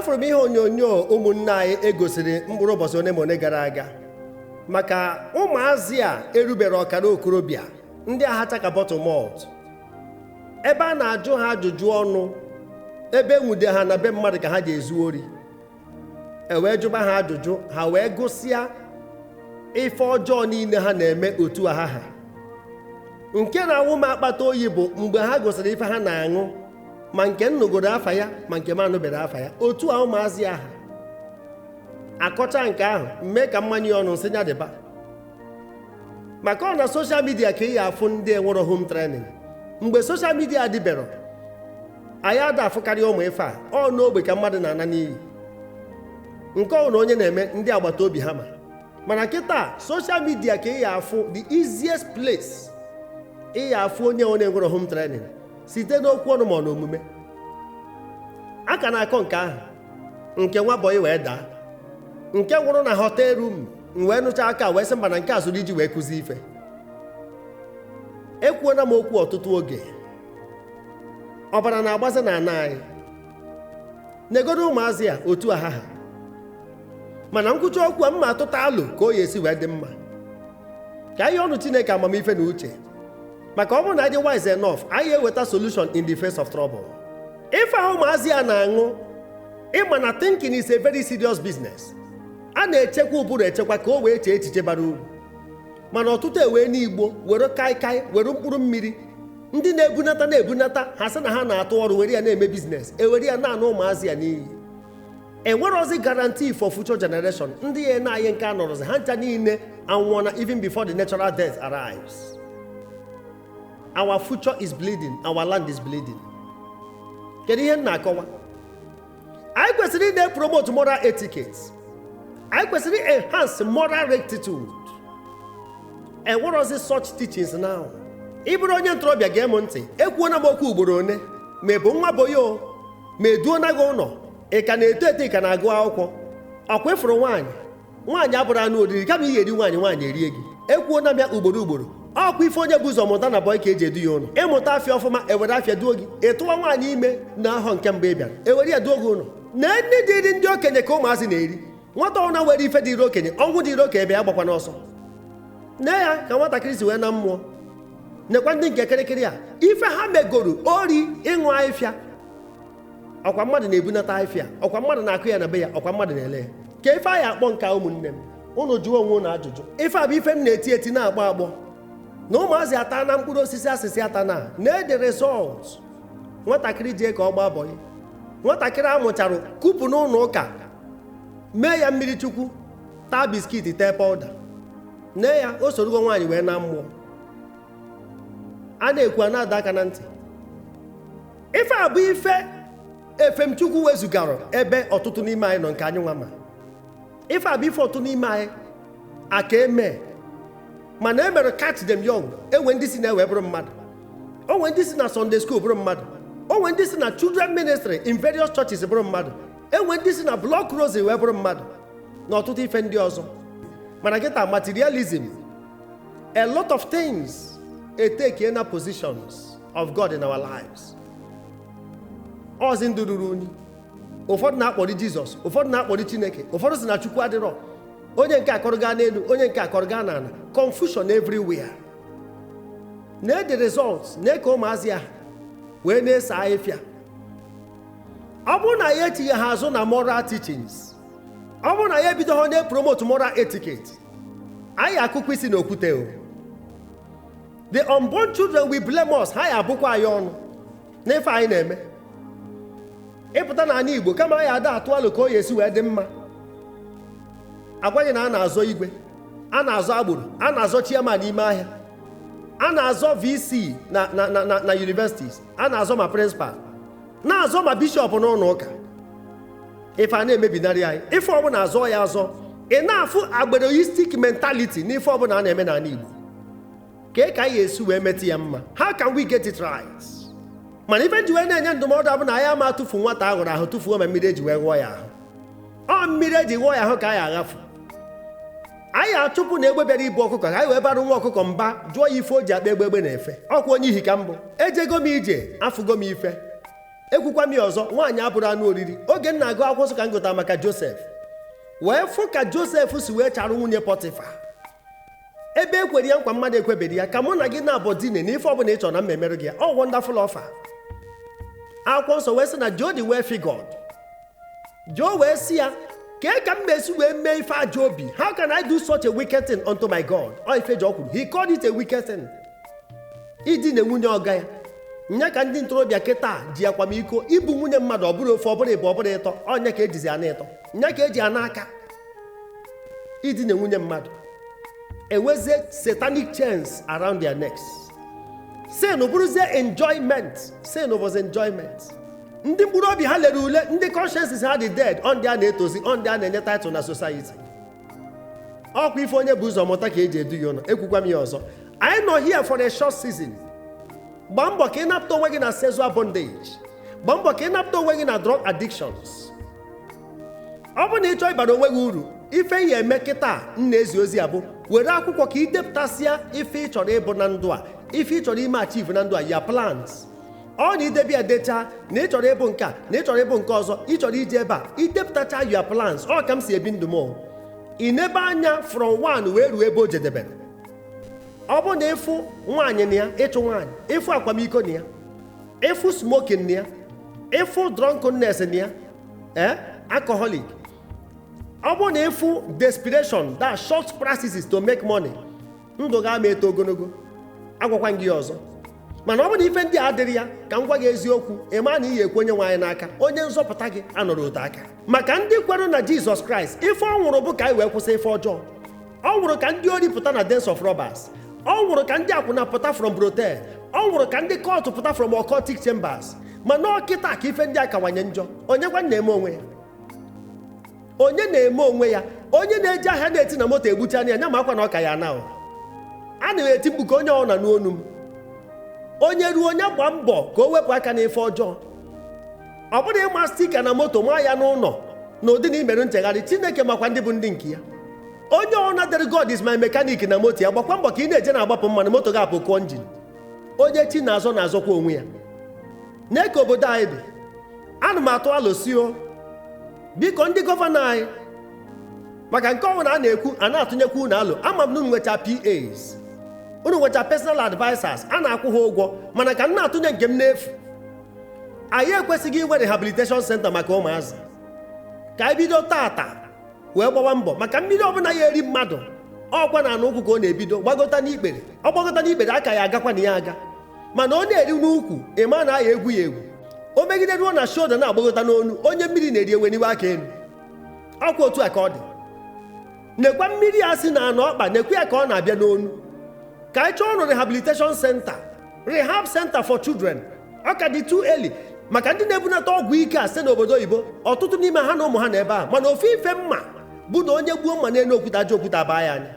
Afụrụ m ihe onyonyo ụmụnne anyị egosiri mkpụrụ ụbọchị one ma one gara aga maka ụmụazị a erubere ọkara okorobịa, ndị ahacha ka bottle malt, ebe a na-ajụ ha ajụjụ ọnụ, ebe enwude ha na be mmadụ ka ha ji ezu ori. E wee jụba ha ajụjụ, ha wee gụsịa ife ọjọọ niile ha na-eme otu a. Ha nke na-awụ m akpata oyi bụ mgbe ha gụsịrị ife ha na-aṅụ, ma nke m nụgoro afa ya, ma nke m anụbere afa ya. Otu a ụmụazị ahụ akọcha nke ahụ mee ka mmanya ọnụ nsị ya dịba, maka ọ na social media ka ị ya afụ ndị enwero home training. Mgbe social media adịbero, anyị ada afụkarị ụmụ ife a. Ọ n'ogbe ka mmadụ na-ana n'iyi nke ọ na onye na-eme, ndị agbata obi ha ma. Mana kịta, social media ka ị ya afụ the easiest place ị ya afụ onye ọ na-enwero home training, site n'okwu ọnụ ma ọ na omume. A ka na-akọ nke ahụ, nke nwa boy wee daa, nke nwụrụ na hotel room. M wee nụcha aka wee sị mba, na nke a zụrụ iji wee kụzi ife. Ekwuona m okwu ọtụtụ oge, ọbara na-agbaze na ana anyị negodo ụmụazị a otu a ha ha. Mana nkwucha okwu a, mma atụta alụ ka o ya esi wee dị mma ka anyị ọnụ Chineke amamife na uche, maka ọ bụrụ na anyị dị wise enough, anyị eweta solution in the face of trouble. Ife ahụ ụmụazị a na-aṅụ, ịma na thinking is a very serious business. A na-echekwa ụbụrụ echekwa ka o wee chee echiche bara uru, mana ọtụtụ ewee n'igbo were kaikai, were mkpụrụ mmiri ndị na-ebunata na-ebunata ha, sị na ha na-atụ ọrụ, were ya na-eme business, ewere ya na-anụ ụmụazị ya n'iyi. Enwerozi guarantee for future generation. Ndị ya na-ayị nke a nọrọzi, ha ncha niile anwụọna even before the natural death arrives. Our future is bleeding, our land is bleeding. Kedu ihe m na-akọwa? Anyị kwesịrị ị na-promote moral etiquette, anyị kwesịrị enhance moral rectitude. Enwerozi such teachings now. Ị bụrụ onye ntorobịa, gee m ntị. Ekwuona m okwu ugboro one, ma ị bụ nwa boyo, ma eduona gị ụlọ, ị ka na-eto eto, ị ka na-agụ akwụkwọ, ọkwa ịfụrụ nwaanyị, nwaanyị abụrụ anụ oriri, kama ị ga-eri nwaanyị, nwaanyị erie gị. Ekwuona m ya ugboro ugboro. Ọkwa ife onye bụ ụzọ mụta na boy ka eji edu ya ụlọ. Ịmụta afịa ọfụma, ewere afịa duo gị. Ịtụwa nwaanyị ime na ahọ nke mbụ ị bịara, ewere ya duo gị ụlọ. Na ndị dịrị ndị okenye ka ụmụazị na-eri. Nwata ọbụla nwere ife dịrị okenye, ọnwụ dịrị okenye, bịa gbakwa n'ọsọ. Nee ya ka nwatakịrị si wee na mmụọ. Nekwa ndị nke kịrịkịrị a, ife ha megoro: ori, ịṅụ ahịfịa. Ọkwa mmadụ na-ebunata ahịfịa, ọkwa mmadụ na-akụ ya na be ya, ọkwa mmadụ na-ele ya. Ka ife anyị akpọ nka, ụmụnne m, unu jụọ onwe unu ajụjụ. Ife a bụ ife m na-eti eti na-agbọ agbọ na ụmụazị ata na mkpụrụ osisi asịsị ata na na the result. Nwatakịrị jee ka ọ gbaa boy, nwatakịrị amụchara kupu n'ụlọ ụka, mee ya mmiri chukwu, taa biscuit, tee powder, nee ya, o sorogo nwaanyị wee na mmụọ. A na-ekwu, a na-ada aka na ntị. Ife a bụ ife efemchukwu wezugara ebe ọtụtụ n'ime anyị nọ, nke anyị nwa ma. Ife a bụ ife ọtụtụ n'ime anyị aka eme, mana e mere catch them young. Enwe ndị si na-ewe bụrụ mmadụ, onwe ndị si na Sunday school bụrụ mmadụ, onwe ndị si na children ministry in various churches bụrụ mmadụ, enwe ndị si na block rosary wee bụrụ mmadụ, na ọtụtụ ife ndị ọzọ. Mana kịta, materialism, a lot of things etake na positions of God in our lives. Ọzi ndụ ruru unyi. Ụfọdụ na-akpọrọ Jizọs, ụfọdụ na-akpọrọ Chineke, ụfọdụ si na Chukwu adịrọ. Onye nke akọrọ gaa n'elu, onye nke akọrọ gaa n'ala. Confusion everywhere. Na the results na ka ụmụazị a wee na-ese ahịfịa. Ọ bụrụ na ya etinye ha azụ na moral teachings, ọ bụrụ na ya ebido ha na-promote moral etiquette, anyị akụkọ isi n'okwute o. The unborn children will blame us. Ha ya abụkwa anyị ọnụ n'ife anyị na-eme. Ịpụta n'ala Igbo, kama anyị ada atụ alụ ka o ya esi wee dị mma, agwaghị na a na-azọ igwe, a na-azọ agboro, a na-azọ chairman n'ime ahịa, a na-azọ VC na universities, a na-azọ ma principal, na-azọ ma bishọp n'ụlọ ụka. Ife a na-emebinarị anyị, ife ọbụla azọ ya azọ. Ị na-afụ agberoistic mentality n'ife ọbụla a na-eme n'ala Igbo. Kee ka anyị esi wee metụ ya mma? How can we get it right? Mana ife ji wee na-enye ndụmọdụ abụ na anyị ama atụfu nwata ahụrụ ahụ, tụfuo ma mmiri eji wee ghụọ ya ahụ. Ọ mmiri eji ghụọ ya ahụ ka anyị aghafu. Anyị achụpụ na egbe bịara ibu ọkụkọ, ka anyị wee bara nwa ọkụkọ mba, jụọ ya ife o ji akpa egbe. Egbe na-efe ọkwa onye ihi ka mbụ. Ejego m ije, afụgo m ife. Ekwukwa m ya ọzọ, nwaanyị abụrụ anụ oriri. Oge m na-agụ akwụkwọ nsọ ka m gụtara maka Josef, wee fụ ka Josef si wee charụ nwunye Pọtịfa, ebe e kwere ya nkwa mmadụ ekwebere ya, ka mụ na gị na-abọ dine na ife ọbụla ị chọrọ na m emerụ gị ya. Ọ wonderful offer. Akwụkwọ nsọ wee sị na Joe dị wee figured. Joe wee sị ya, kee ka m mesi wee mee ife ajọ obi? How can I do such a wicked thing unto my God? Ọ ife Joe kwuru. He called it a wicked thing, idina nwunye ọga ya. Nya ka ndị ntorobịa kịta ji akwamiko ibu nwunye mmadụ, ọ bụrụ ofe, ọ bụrụ ịbụ, ọ bụrụ ịtọ. Ọnya ka ejizi ana ịtọ, nya ka eji ana aka idina nwunye mmadụ. Enwezie satanic chains around their necks. Sin bụrụzie enjoyment. Sin was enjoyment. Ndị mkpụrụ obi ha lere ule, ndị consciences ha dị dead, ọ ndị a na-etozi, ọ ndị a na-enye title na society. Ọkwa ife onye bụ ụzọ mụta ka eji edu ya ụlọ. Ekwukwa m ya ọzọ, anyị nọ here for a short season. Gbaa mbọ ka ị napụta onwe gị na sexual bondage. Gbaa mbọ ka ị napụta onwe gị na drug addictions. Ọ bụrụ na ị chọọ ịbara onwe gị uru, ife ya eme kịta m na-ezi ozi abụ, were akwụkwọ ka ị depụtasịa ife ị chọrọ ịbụ na ndụ a, ife ị chọrọ ime achieve na ndụ a, ya plans. Ọ na idebe ya, dechaa na ị chọrọ ịbụ nke a, na ị chọrọ ịbụ nke ọzọ, ị chọrọ ije ebe a, idepụtacha your plans. Ọ ka m si ebi ndụ m o. Ị nebe anya from one wee ruo ebe o jedebere. Ọ bụ na ịfụ nwaanyị na ya, ịchụ nwaanyị, ịfụ akwamiko na ya, ịfụ smoking na ya, ịfụ drunkenness na ya, alcoholic, ọ bụ na ịfụ desperation, that short practices to make money, ndụ ga-ama eto ogologo. Agwakwa gị ọzọ, mana ọ bụ na ife ndị a adịrị ya, ka m gwa gị eziokwu, ị ma na iyi ekwe onye nwe anyị n'aka, onye nzọpụta gị anọrọ ote aka. Maka ndị kwere na Jizọs Kraịst, ife ọ nwụrụ bụ ka anyị wee kwụsị ife ọjọọ. Ọ nwụrụ ka ndị ori pụta na dens of robbers. Ọ nwụrụ ka ndị akwụna pụta from brothel. Ọ nwụrụ ka ndị cult pụta from occultic chambers. Mana ọkịta ka ife ndị a kawanye njọ. Onye gwa na-eme onwe ya? Onye na-eme onwe ya? Onye na-eji ahịa na-eti na moto egbucha anya ya, ma akwa na ọka ya na a na-eti mkpu ka onye ọ na n'onu m. Onye ruo, onye gba mbọ ka o wepụ aka n'ife ọjọọ. Ọ bụrụ ịma sticker na moto maa ya n'ụlọ na ụdị na imerụ nchegharị, Chineke makwa ndị bụ ndị nke ya. Onye ọna dere "God is my mechanic" na moto ya, gbakwa mbọ ka ị na-eje na-agbapụ mmanụ moto ga-apụ kụọ engine. Onye chi na-azọ na-azọkwa onwe ya. Nee ka obodo anyị dị. Ana m atụ alụsị o, biko, ndị governor anyị, maka nke ọnwụ na a na-ekwu a na-atụnyekwu unu alụ. Ama m na unu nwecha PAs, unu nwecha personal advisers a na-akwụ ha ụgwọ, mana ka m na-atụnye nke m n'efu. Anyị ekwesịghị inwe rehabilitation center maka ụmụazị? Ka anyị bido tata wee gbawa mbọ, maka mmiri ọbụla ya eri mmadụ, ọkwa na anụ ụkwụ ka ọ na-ebido gbagota n'ikpere. Ọ gbagota n'ikpere, aka ya agakwa na ya aga, mana ọ na-eri n'ukwu, ịma na aya egwu ya egwu. O megide ruo na shoulder, na-agbagota n'onu. Onye mmiri na-eri ewe n'iwe aka elu. Ọkwa otu a ka ọ dị. Nekwa mmiri a si na anụ ọkpa, nekwa ya ka ọ na-abịa n'onu. Ka anyị chọọ ọnụ rehabilitation center, rehab center for children. Ọ ka dị too early maka ndị na-ebunata ọgwụ ike a site n'obodo oyibo. Ọtụtụ n'ime ha na ụmụ ha na ebe a. Mana ofu ife mma bụ na onye gbuo mma n'elu okwute, aja okwute abaa ya anya.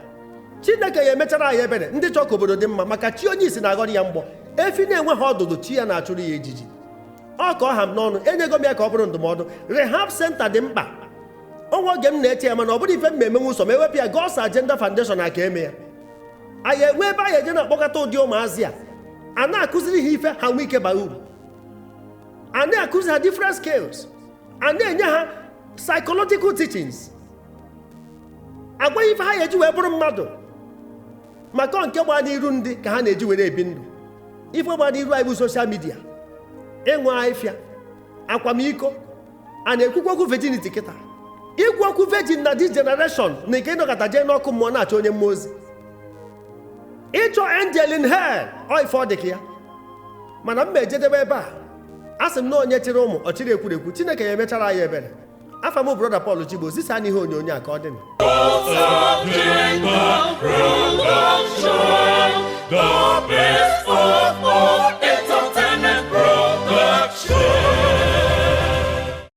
Chineke ya emechara anyị ebere. Ndị chọọ ka obodo dị mma, maka chi onye isi na-aghọrọ ya mgbọ. Efi na-enweghị ọdụdụ, chi ya na-achụrụ ya ejiji. Ọ ka ọ ha m n'ọnụ, enyego m ya ka ọ bụrụ ndụmọdụ. Rehab center dị mkpa. Onwe oge m na-eche ya, mana ọ bụrụ ife m emenwe ụsọ ma ewepụ ya. God's Agenda Foundation aka eme ya, anyị enwe ebe anyị eje na-akpọkọta ụdị ụmụazị a, a na-akụziri ha ife ha nwee ike baa uru, a na-akụzi ha different skills, a na-enye ha psychological teachings, agwaghị ife ha ga-eji wee bụrụ mmadụ. Maka nke gbaa n'iru ndị ka ha na-eji were ebi ndụ. Ife gbaa n'iru anyị bụ social media, ịṅụ ahịfịa, akwamiko. A na-ekwukwa okwu virginity kịta. Ikwu okwu virgin na this generation na nke ịnọkọta jee n'ọkụ mmụọ na-achọ onye mmụọ ozi, ịchọ angel in hell. Ọ ife ọ dị ka ya. Mana m ma ejedebe ebe a. A sị m na onye chịrị ụmụ ọ chịrị ekwurekwu, Chineke ya emechara anyị ebere. Afa m brother Paul Chigbo. Zisa n'ihe onyonyo a ka ọ dị m. God's Agenda Production.